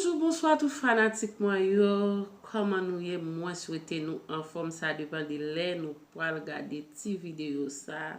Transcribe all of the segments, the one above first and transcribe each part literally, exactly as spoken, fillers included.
Bonjou, bonswa tout fanatik mwen yo. Kòman nou ye? Mwen swete nou anfòm, sa depann de lè nou pral gade ti videyo sa.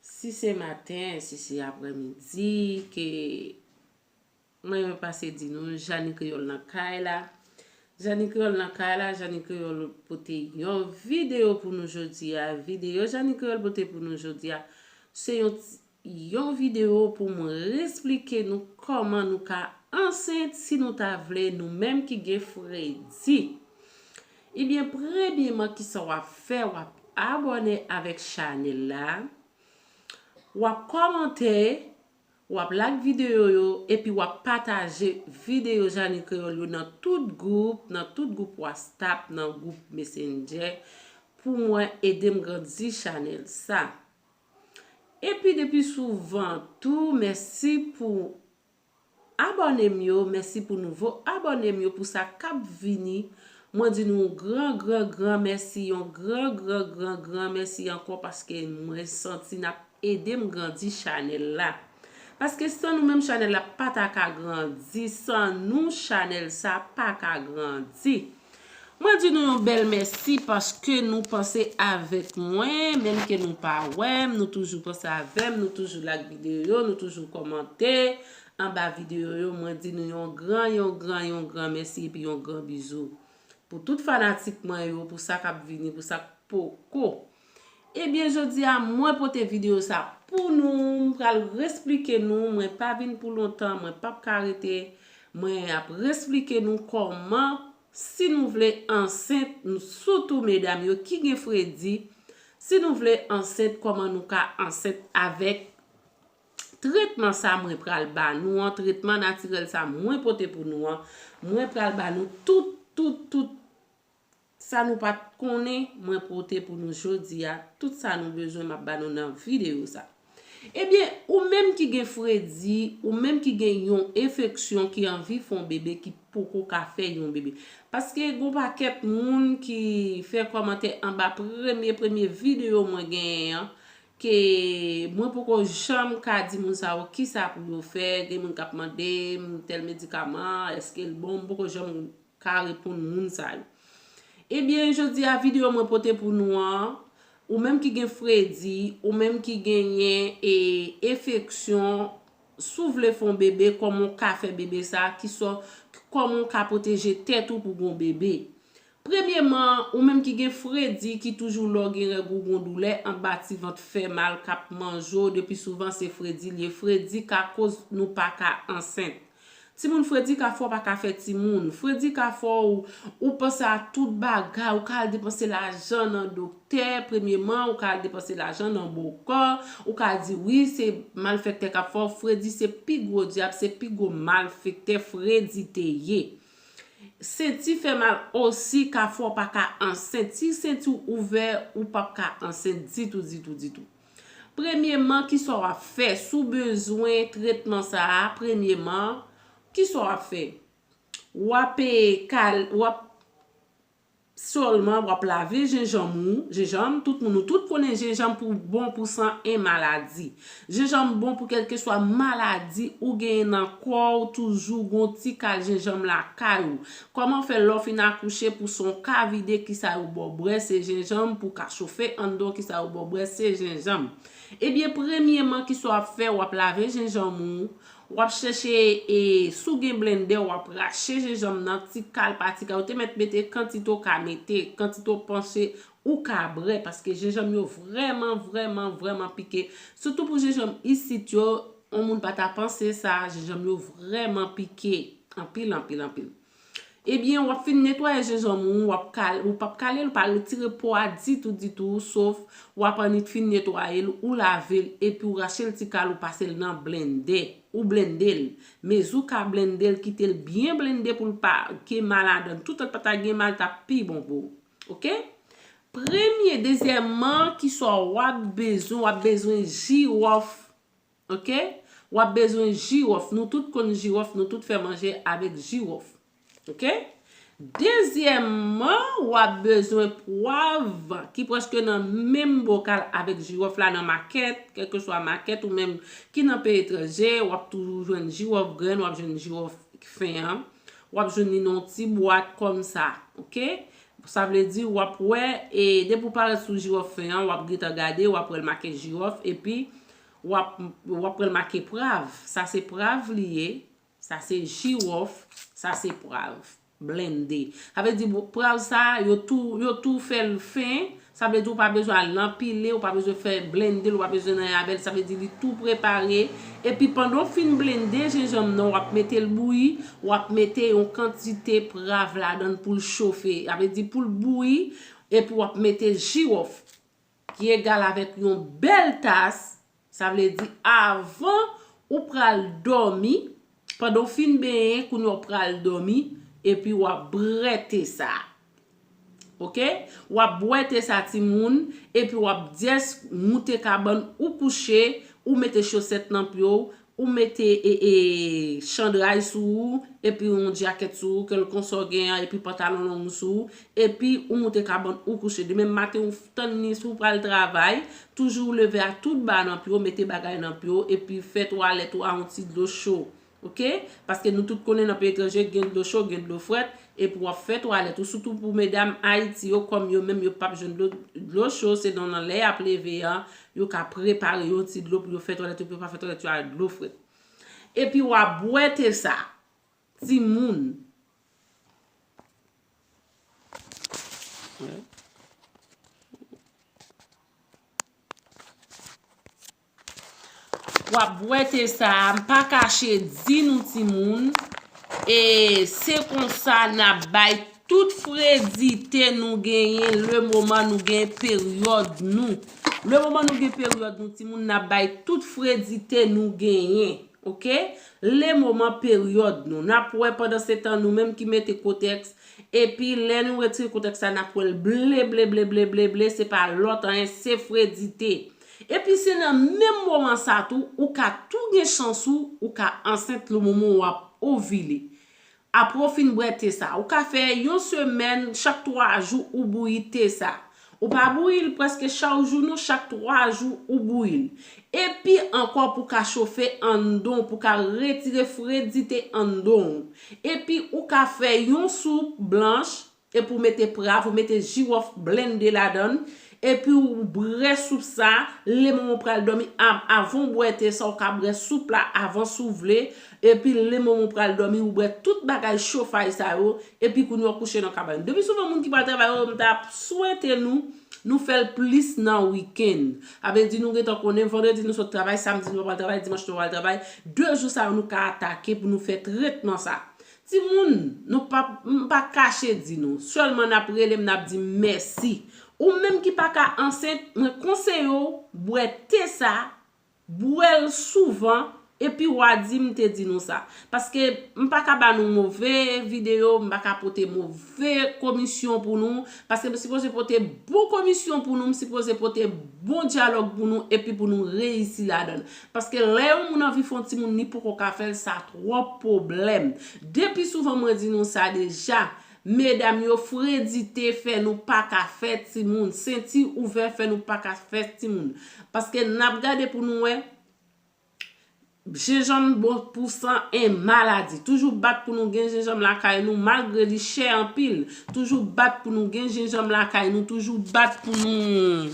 Si se maten, si se aprèmidi, ke mwen renmen pase di nou, Jani Kreyòl nan kay la. Jani Kreyòl nan kay la, Jani Kreyòl pote yon videyo pou nou jodi a. Videyo Jani Kreyòl pote pou nou jodi a, se yon ti, yon videyo pou mwen esplike nou kòman nou ka ansent si nou ta vle, nou menm ki gen fredi. Ebyen, premyeman, kisa w ap fè? W ap abòne avèk chanèl la, w ap kòmante, w ap like videyo yo, epi w ap pataje videyo Jani Kreyòl yo nan tout gwoup, nan tout gwoup WhatsApp, nan gwoup Messenger, pou mwen ede m grandi chanèl sa. Epi depi souvan tou, mèsi pou abòne m yo, mèsi pou nouvo abòne m yo, pou sa k ap vini. Mwen di nou yon gran, gran, gran mèsi, yon gran, gran, gran, gran mèsi ankò, paske mwen santi n ap ede m grandi chanèl la. Paske san nou menm, chanèl la pa ta ka grandi, san nou, chanèl sa pa ka grandi. Mwen di nou yon bèl mèsi paske nou panse avèk mwen, menm ke nou pa wè m, nou toujou panse avè m, nou toujou like videyo yo, nou toujou kòmante anba videyo yo. Mwen di nou yon gran, yon gran, yon gran mèsi epi yon gran bizou pou tout fanatik mwen yo, pou sa k ap vini, pou sa k poko. Ebyen, jodi a, mwen pote videyo sa pou nou, m pral resplike nou, mwen pa vin pou lontan, mwen p ap ka rete, mwen ap resplike nou kòman, si nou vle ansent, nou, sitou medam yo ki gen fredi, si nou vle ansent, kòman nou ka ansent avèk tretman sa mwen pral ba nou an, tretman natirèl sa mwen pote pou nou an, mwen pral ba nou tout, tout, tout sa nou pa t konnen, mwen pote pou nou jodi a. Tout sa nou bezwen, m ap ba nou nan videyo sa. Ebyen, ou menm ki gen fredi, ou menm ki gen yon enfeksyon, ki anvi fè yon bebe, ki poko ka fè yon bebe. Paske gon pakèt moun ki fè kòmantè anba premye, premye videyo mwen genyen an, ke mwen poko janm ka di moun sa yo kisa pou yo fè. Gen moun k ap mande m tèl medikaman, èske l bon, m poko janm ka reponn moun sa yo. Ebyen, jodi a, videyo mwen pote pou nou an, ou menm ki gen fredi, ou menm ki genyen, e, enfeksyon, si w vle fè yon bebe, kòman w ka fè bebe sa, ki sò, kòman w ka pwoteje tèt ou pou gon bebe. Premyeman, ou menm ki gen fredi, ki toujou lè w gen règ ou gon doulè anba ti vant fè mal k ap manje w, depi souvan se fredi l ye. Fredi ka koz nou pa ka ansent. Timoun fredi ka fè w pa ka fè timoun. Fredi ka fè w, ou panse a tout bagay, ou ka al depanse lajan nan doktè, premyeman, ou ka al depanse lajan nan bòkò, ou ka di wi, se malfektè k ap fè w. Fredi se pi gwo dyab, se pi gwo malfektè, fredi te ye. Senti fè mal osi ka fè w pa ka ansent. Si senti w ouvè, ou p ap ka ansent ditou, ditou, ditou. Premyeman, kisa w ap fè? Si w bezwen tretman sa a, premyeman, kisa w ap fè? W ap, e, kal, w ap sèlman, w ap lave jenjanm ou, jenjanm, tout moun, nou tout konnen jenjanm pou, bon pou san e maladi. Jenjanm bon pou kèlkeswa maladi ou genyen nan kò w, toujou gon ti kal jenjanm lakay ou. Kòman fè lè w fin akouche pou san w ka vide, kisa yo ba w bwè, se jenjanm, pou w ka chofe anndan w, kisa yo ba w bwè, se jenjanm. Ebyen, premyeman, kisa w ap fè? W ap lave jenjanm ou, w ap chèche, e, si w gen blendè, w ap rache jenjanm nan ti kal pa ti kal. Ou te mèt mete kantite w ka mete, kantite w panse ou ka bwè, paske jenjanm yo vrèman, vrèman, vrèman pike. Sitou pou jenjanm isit yo, yon moun pa ta panse sa, jenjanm yo vrèman pike. Anpil, anpil, anpil. Ebyen, w ap fin netwaye jenjanm ou, w ap kal-, ou p ap kale l, ou pa retire po a ditou, ditou, sof w ap annik fin netwaye l, ou lave l, epi w rache l ti kal, ou pase l nan blendè, ou blende l. Mezi w ka blende l, kite l byen blende pou l pa gen mal ladan l. Toutan l pa ta gen mal, t ap pi bon pou ou. Oke? Premye, dezyèmman, kisa w ap bezwen? W ap bezwen jiwòf. Oke? W ap bezwen jiwòf. Nou tout konn jiwòf, nou tout fè manje avèk jiwòf. Oke? Dezyèmman, w ap bezwen pwav ki prèske nan menm bokal avèk jiwòf la nan makèt, kèlkeswa makèt ou menm ki nan peyi etranje, w ap toujou jwenn jiwòf grenn, w ap jwenn jiwòf fen an. w ap jwenn li nan yon ti bwat kòmsa, oke? Sa vle di, w ap wè, e depi w parèt sou jiwòf fen an, w ap gentan gade, w ap wè l make jiwòf, epi w ap, w ap wè l make prav. Sa se prav li ye, sa se jiwòf, sa se prav blende. Sa vle di, bo-, prav sa, yo tou, yo tou fè l fen. Sa vle di, ou pa bezwen al nan pile, ou pa bezwen fè blende l, ou pa bezwen nan avè l. Sa vle di, li tou prepare. Epi pandan w fin blende jenjanm nan, w ap mete l bouyi, w ap mete yon kantite prav ladan l pou l chofe. Sa vle di, pou l bouyi, epi w ap mete jiwòf, ki egal avèk yon bèl tas. Sa vle di, avan ou pral dòmi, pandan w fin benyen, kounye a w pral dòmi, epi w ap bwè te sa. Oke? W ap bwè te sa, timoun, epi w ap dyès moute kabann ou kouche, ou mete chosèt nan pye w, ou mete, e, e, chandray sou ou, epi yon djakèt sou ou, kèlkonsa w gen an, epi pantalon long ou sou ou, epi ou moute kabann ou kouche. Demen maten, ou tann ni si w pral travay, toujou leve a tout ba nan pye w, mete bagay nan pye w, epi fè twalèt ou a yon ti dlo cho. Oke? Paske nou tout konnen nan peyi etranje, gen dlo cho, gen dlo frèt, epi w ap fè twalèt ou, sitou pou medam Ayiti yo, kòm yo menm yo p ap jwenn dlo, dlo cho, se nan, nan lè y ap leve an, yo ka prepare yon ti dlo pou yo fè twalèt yo, pou yo pa fè twalèt yo ak dlo frèt. Epi w ap bwè te sa, timoun. W ap bwè te sa a, m pa kache di nou, timoun, e se konsa n ap bay tout fredite nou genyen le moman nou gen peryòd nou. Le moman nou gen peryòd nou, timoun, n ap bay tout fredite nou genyen. Oke? Le moman peryòd nou. N ap wè pandan se tan nou menm ki mete kotèks, epi lè nou retire kotèks la, n ap wè l ble, ble, ble, ble, ble, ble, se pa lòt anyen, se fredite. Epi se nan menm moman sa tou, ou ka tou gen chans ou, ou ka ansent le moman w ap ovile. Apre w fin bwè te sa, ou ka fè yon semèn, chak twa jou ou bouyi te sa. Ou pa bouyi l prèske chak jou non, chak twa jou ou bouyi l. Epi ankò pou ka chofe anndan w, pou ka retire fredite anndan w. Epi ou ka fè yon soup blanch, epi ou mete prav, ou mete jiwòf blende ladan l, epi ou bwè soup sa, le moman w pral dòmi, a-, avan w bwè te sa, ou ka bwè soup la avan si w vle, epi le moman w pral dòmi, ou bwè tout bagay chofay sa yo, epi kounye a w kouche nan kabann. Depi souvan moun ki pral travay, o, m ta swete nou, nou fè l plis nan wikenn. Sa vle di nou gentan konnen, vandredi nou sot travay, samdi nou pa pral travay, dimanch nou pa pral travay. De jou sa yo nou ka atake pou nou fè tretman sa. Timoun, nou pa, m pa kache di nou. Sèlman n ap rele m, n ap di m mèsi. Ou menm ki pa ka ansent, mwen konseye w bwè te sa, bwè l souvan, epi w a di m te di nou sa. Paske m pa ka ba nou move videyo, m pa ka pote move komisyon pou nou, paske m sipoze pote bon komisyon pou nou, m sipoze pote bon dyalòg pou nou, epi pou nou reyisi ladan l. Paske lè yon moun anvi fè yon timoun, li poko ka fè l, sa twòp pwoblèm. Depi souvan mwen di nou sa deja, medam yo, fredite fè nou pa ka fè timoun, senti ouvè fè nou pa ka fè timoun. Paske n ap gade pou nou wè, jenjanm bon pou san en maladi. Toujou bat pou nou gen jenjanm lakay nou, malgre li chè anpil. Toujou bat pou nou gen jenjanm lakay nou, toujou bat pou nou,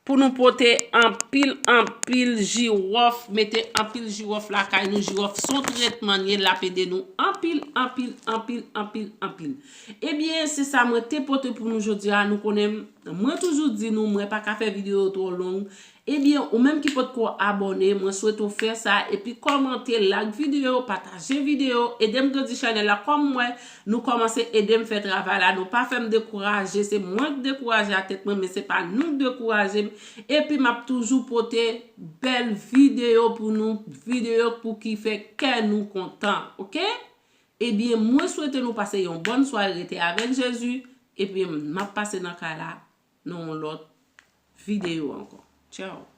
pou nou pote anpil, anpil jiwòf, mete anpil jiwòf lakay nou. Jiwòf se yon tretman l ye, l ap ede nou anpil, anpil, anpil, anpil, anpil. Ebyen, se sa mwen te pote pou nou jodi a. Nou konnen, mwen toujou di nou, mwen pa ka fè videyo twò long. Ebyen, ou menm ki potko abòne, mwen swete w fè sa, epi kòmante, like videyo, pataje videyo, ede m grandi chanèl la. Kòm m wè, nou kòmanse ede m fè travay la, nou pa fè m dekouraje, se mwen k dekouraje ak tèt mwen, men se pa nou k dekouraje m. Epi m ap toujou pote bèl videyo pou nou, videyo pou ki fè kè nou kontan, oke? Ebyen, mwen swete nou pase yon bòn sware, rete avèk Jezi, epi m ap pase nan kay la nan yon lòt videyo ankò. Tchaw!